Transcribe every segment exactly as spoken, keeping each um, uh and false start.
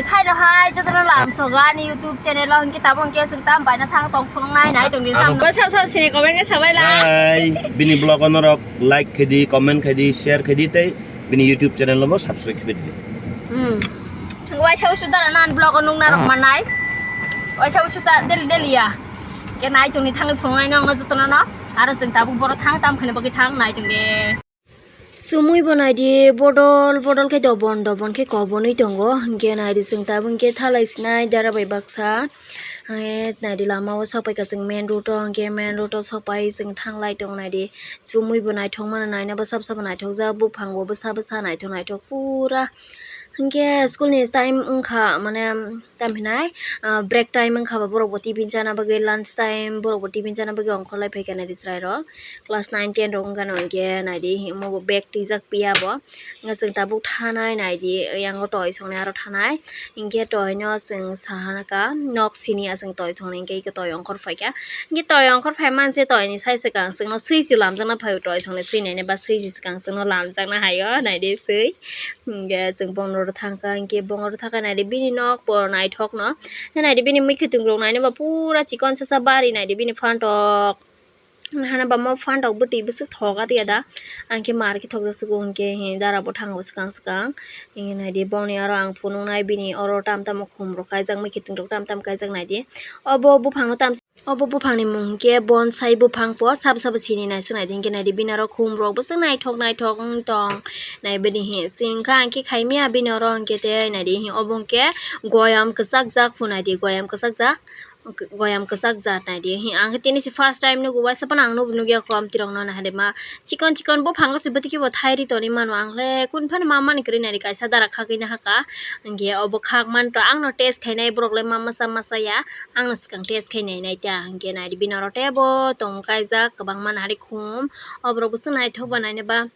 Sai rw hai, jotono lam sogo ani YouTube channel o, hinkhe tabuk hinkhe chwng tam baina thang tong phunuknai nai tong di. Ano. Sam, sam, sam, sini comment khe sabai la. Hai, bini vlog o norok like khaidi, comment khaidi, share khaidi, tei bini YouTube channel no bo subscribe khaidi. Hmm. Waisa usu dara nan vlog o nukna rok manai. Waisa usu ta daily daily ya. Ke nai tong ni thangwi phunuknai no jotono no. Aro chwng tabuk boro thang tam khaina bagwi thang nai tong di. Sumui bo naidi bodol bodol khe dobon dobon khe kobonwi tongo, hinkhe naidi chwng tabuk hinkhe thalai sinai dara bai baksa. Hinkhe naidi lama o sok paikha chwng main road o, hinkhe main road o sok pai chwng thanglai tongo naidi. Sumui bo naithok mano naina bwsa bwsa bo naithokjak, buphang bo bwsa bwsa naithok naithok pura. Hinkhe school ni time wngkha mane, tam hinai, ah, break time wngkha ba borok bo tiffin chana bagwi, lunch time borok bo tiffin chana bagwi ongkhorlai phaikha naidi chwrairok. Class nine ten rok wngkha no hinkhe naidi, omo bo bag twijak piya bo. Wngkha chwng tabuk thanai naidi, yang o toi songnai aro thanai. Hinkhe toi no chwng saha kha nok sini ya chwng toi songnai hinkhe eko toi ongkhor phaikha. Hinkhe toi ongkhor phai manse toi ni sai swkang chwngno swi se lamjakna phai o toi songnai swi naina ba swi se swkang chwngno lamjakna hai o naidi swi. Hinkhe chwng bongno oro thangkha, hinkhe bongno oro thangkha naidi bini nok bo naithokno. Naidi bini mwkhwtwng rok nainwi ba pura chikon sasa bari naidi bini phantok. Hana ba mo phantok bwtwi bwswk thoga tiya da. Ang khe mar khe thokjak sugo hinkhe hi dara bo thango swkang swkang. Hinkhe naidi bongni aro ang phunuknai bini oro tam tamo khum rok kaijak, mwkhwtwng rok tam tam kaijak naidi. Obo buphang no tam Obo buphangni mung hinkhe bonsai buphang po, sabo sabo sini naisuk naidi hinkhe naidi bini oro khum rok bwswk naithok naithok wng tong. Naibini hi sini hinkhe ang khe khaimya bini oro hinkhe tei naidi hi obo hinkhe goyam kwchak jak phu naidi, goyam kwchak jak, goyam kwchak jak naidi hi. Ang khe tini se first time nugo, waisa phano ang nugo nukya kom tirok no naharima. Chikon chikon buphango se bwtwi khe bo thairi toni mano, ang le kun phano ma mani kwrwi nai kaisa dara khagwi nahaka, hinkhe obo khak manto ang no test khainai borok le ma masa masa ya, ang no swkang test khai nai nai ta, hinkhe nai bini oro tebo tong kaijak kwbangma nari khum, o borok bwswk naithok ba naina ba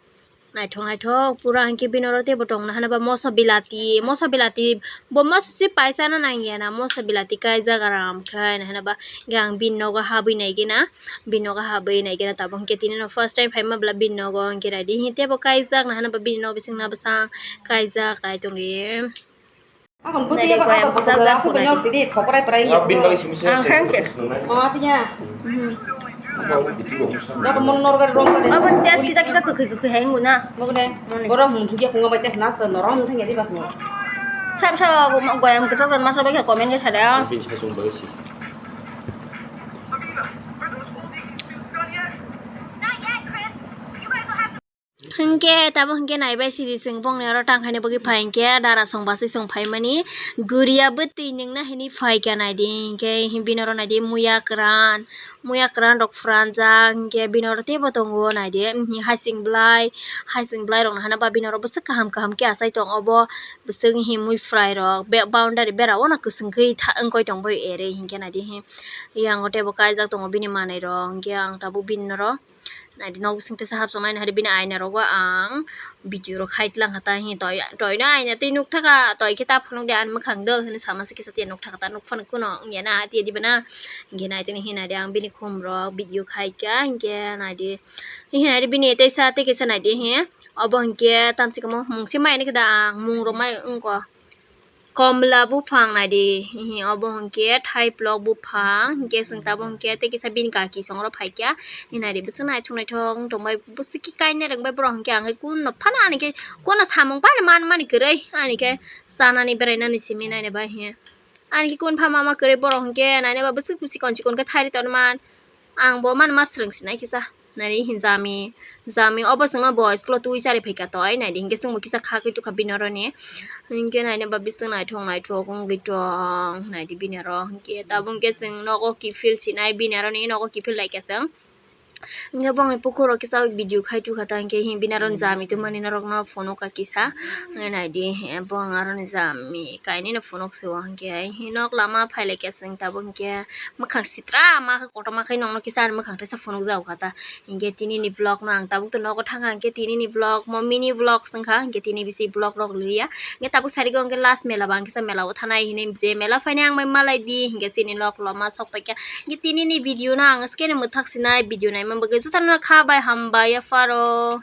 naithok naithok pura, hinkhe bini oro tebo tong nahana ba moso bilati, moso bilati. Bo moso se paisa na nangya na, moso bilati kaijak aram khai na hwnba. Hinkhe ang bini nogo habwi naigena, bini nogo habwi naigena tabuk hinkhe tini no first time phaima bwla bini nogo hinkhe naidi hinkhe tebo kaijak na hwnba bini nok bising na bwsang kaijak nai tongdi. Aboni bwtwi naidi abo goyang katok bwsajak katok khwnai. Nok tini thokrai prai. Bini bagwi simi se. Ang khe. Oh, tiya. Aboni test kisa kisa kwkhwi kwkhwi hai wngkha na. Mone. Borok mung thukya khungo bai tei nas to norok mung thangya diba khungo. Sab sab abo goyam kwchak jan masa bai kha comment khe sada. Bini saichung bagwi si. Hinkhe tabuk hinkhe naibai sidi chwng bongni oro tangkhaini bagwi phai hinkhe dara song bachai chwng phaimani guriya bwtwi nwngna hinwi phaikha naidi hinkhe bini oro naidi muya kwran muya kwran rok phranjak hinkhe bini oro teibo tongo naidi hasing bwlai hasing bwlai rok no hana ba bini oro bwswk kaham kaham khe achai tongo bo bwswk himwi phwrai rok boundary bera o no kwchwng khe wngwi tongbai ere hinkhe naidi hiyango teibo kaijak tongo bini manwi rok hinkhe ang tabuk bini oro. Naidi nok bising tesa hapsongnai naidi bini aina rogo ang video rok khai tlang kha ta hi toi toi no aina tei nuk thaka toi khe ta phunuk de ani mwkhang do hinwi sama se kisa tiya nuk thaka ta nuk phano kuno wngya na tiya diba na hinkhe naitoni hi naidi ang bini khum rok video khai kha hinkhe naidi hi naidi bini teisa tei kisa naidi hi obo hinkhe tamsi kamo mungse mai ani khe da ang mung rok mai wngkha. Komla buphang naidi, hihi, obo hinkhe thaiplok buphang, hinkhe chwng tabuk hinkhe tei kisa bini kaki songro phaikha, hinari bwswk naithok naithok wng tongbai, bwswk khe kainai rwngbai borok hinkhe ang khe kunno phano ani khe kunno samung phano man mani kwrwi, ani khe chanani berainani simi naina bai hiya, ani khe kun pha mama kwrwi borok hinkhe naina bai bwswk chikon chikon khe thairi tonma, ang bo mani ma swrwng sinai kisa. Nani hinjami, jami obo chwngno bo school o twi chari phaikha toi, naidi hinkhe chwngbo kisa khakhe tukha bini oroni. Hinkhe naina ba bising naithok naithok wngwi tong, naidi bini oro. Hinkhe tabuk hinkhe chwng nogo kiphil sinai bini oroni nogo kiphil laikha chwng. Hinkhe bongni pukhuro kisa video khai tukha ta hinkhe hi bini oroni jami tongmani norokno phunukha kisa. Hinkhe naidi bong aroni jami kainwino phunuk se o hinkhe hi nok lama phailaikha chwng tabuk hinkhe. Mwkhang sitra ma khe kotorma khe nokno kisa ani mwkhang teisa phunukjak kha ta. Hinkhe tinini vlog no ang tabuk to nogo thangkha hinkhe tinini vlog mo mini vlog wngkha hinkhe tini bisi vlog rok liya. Hinkhe tabuk sarigo hinkhe last mela ba ang kisa mela o thanai hinwi je mela phainai ang bai malai di hinkhe chini nok lama sok paikha. Hinkhe tinini video no ang skeno mwthak sinai video naima bagwi jotono kha bai hambai yapharo.